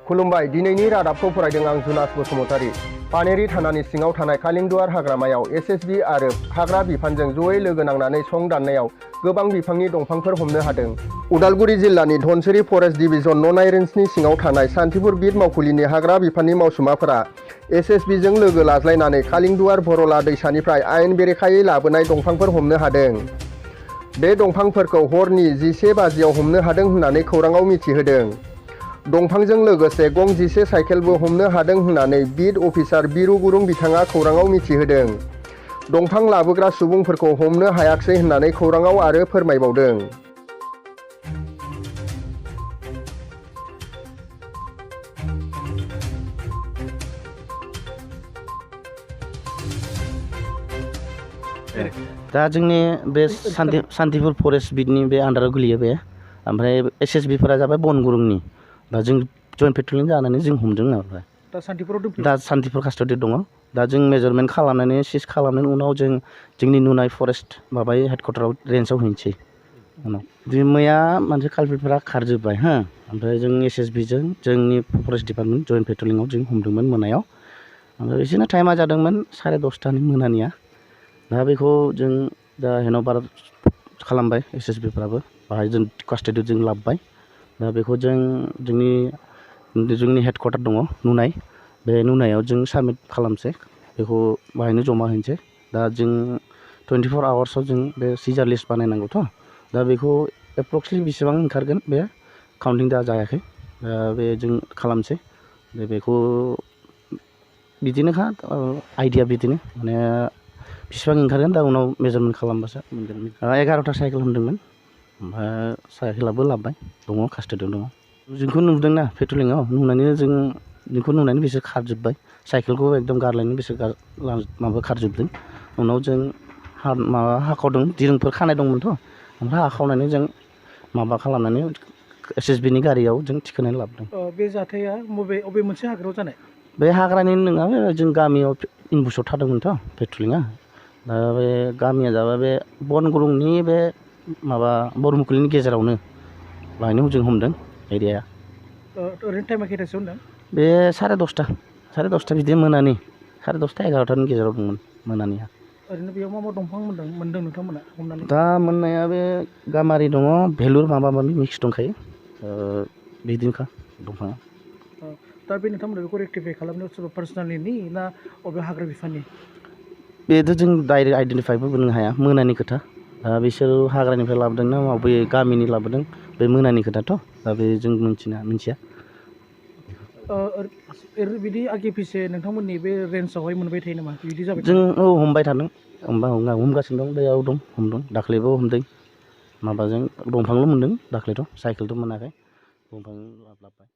खुलुमबाय दिनैनि रादाबखौ फरायदों आं जुनास बसुमतारी। पानेरि थानानि सिङाव थानाय कालिंदुवार हाग्रामायाव एसएसबि आरो हाग्रा बिफानजों जयै लोगो नांनानै सं दाननायाव गोबां बिफांनि दंफांफोर हमनो हादों। उदालगुरि जिल्लानि धनसिरि फरेस्ट डिभिजन ननाय रेन्जनि सिङाव थानाय सान्थिपुर बिट मावखुलिनि हाग्रा बिफाननि मावसुमाफोरा एसएसबिजों लोगो लाज्लायनानै कालिंदुवार भरला दैसानिफ्राय आयेन बेरेखायै लाबोनाय दंफांफोर हमनो हादों। बे दंफांफोरखौ हरनि 11 बाजियाव हमनो हादों होननानै खौराङाव मिथिहोदों। दंफांजों लोगोसे गं 11 साइकेलबो हमनो हादों होननानै बिट अफिसार बिरु गुरुं बिथाङा खौराङाव मिथिहोदों। दंफां लाबोग्रा सुबुंफोरखौ हमनो हायाखसै होननानै खौराङाव आरो फोरमायबावदों। दा जोंनि बे सान्थिपुर फरेस्ट बिटनि बे आन्डाराव गोलैयो बे, ओमफ्राय एसएसबिफोरा जाबाय बनगुरुंनि। दा जों जइन्ट पेट्रलिं जानानै जों हमदों आरो दा सान्थिपुर कास्टडियाव दङ। दा जों मेजारमेन्ट खालामनानै सिज खालामनायनि उनाव जोंनि नुनाय फरेस्ट माबायो हेडक्वार्टाराव रेन्जआव हैनोसै। उनाव मैया मानसि कालपिटफोरा खारजोब्बाय हो, ओमफ्राय जों एसएसबिजों जोंनि फरेस्ट डिपार्टमेन्ट जइन्ट पेट्रलिंआव जों हमदोंमोन मोनायाव। ओमफ्राय बिसोरना टाइमा जादोंमोन 10:30 मोनानिया। दा बेखौ जों दा हेन'बार खालामबाय एसएसबिफ्राबो, बाहाय जों कास्टडियाव जों लाबोबाय। दा बेखौ जोंनि हेडक्वार्टार दङ नुनाय, बे नुनायाव जों साबमिट खालामसै, बेखौ बाहायनो जमा होनोसै। दा जों 24 आवार्सआव जों बे सिजार लिस्ट बानायनांगौथ'। दा बेखौ एप्रक्सलि बेसेबां ओंखारगोन बे काउन्टिं दा जायाखै। दा बे जों खालामसै। बेखौ बिदिनोखा आइडिया बिदिनो माने बेसेबां ओंखारगोन दा उनाव मेजारमेन्ट खालामबासो मोनगोन। 11टा साइकेल हमदोंमोन, ओमफ्राय साइकेलाबो लाबोबाय, दङ कास्टडियाव दङ। जोंखौ नुदोंना पेट्रलिंआव नुनानै जोंखौ नुनानै बिसोर खारजोब्बाय। साइकेलखौ एकदम गारलायनो बिसोर खारजोबदों। उनाव जों हाखावदों, दिरुंफोर खानाय दंमोनथ', ओमफ्राय हाखावनानै जों माबा खालामनानै एसएसबिनि गारियाव जों थिखोनानै लाबोदों। बे जाथाया बबे मोनसे हाग्रायाव जानाय? बे हाग्रानि नङा, जों गामियाव इनबुसआव थादोंमोनथ' पेट्रलिंआ। दा बे गामिया जाबाय बे बनगुरुंनि बे माबा बरमुखुलिनि गेजेरावनो, बाहायनो जों हमदों एरियाया। ओरैनो टाइमा खैथासोआव होनदों? बे 10:30 बिदि मोनानि 10:30 11टानि गेजेराव दंमोन मोनानिया। ओरैनो बेयाव मा दंफां मोनदों नोंथांमोना हमनानै? दा मोननाया बे गामारि दङ, भेलुर माबा माबि मिक्स दंखायो, बिदिनोखा दंफाङा। दा बे नोंथांमोना बेखौ रेक्टिफाइ खालामनायाव सोरबा पार्सनेलनि ना बबे हाग्रा बिफाननि? बेथ' जों डाइरेक्ट आइडेन्टिफाइबो बुंनो हाया, मोनानि खोथा। दा बिसोर हाग्रानिफ्राय लाबोदों ना बे गामिनि लाबोदों, बे मोनानि खोथाथ'। दा बे जों मिथिया। बिदि आगे फिसे नोंथांमोननि बे रेन्जआवहाय मोनबाय थायो नामा? बिदि जाबाय जों हमबाय थादों, हमगासिनो दं, दैयाव हमदों, दाख्लैबो हमदों। माबाजों दंफांल' मोनदों दाख्लैथ', साइकेलथ' मोनाखै, दंफां लाबोबाय।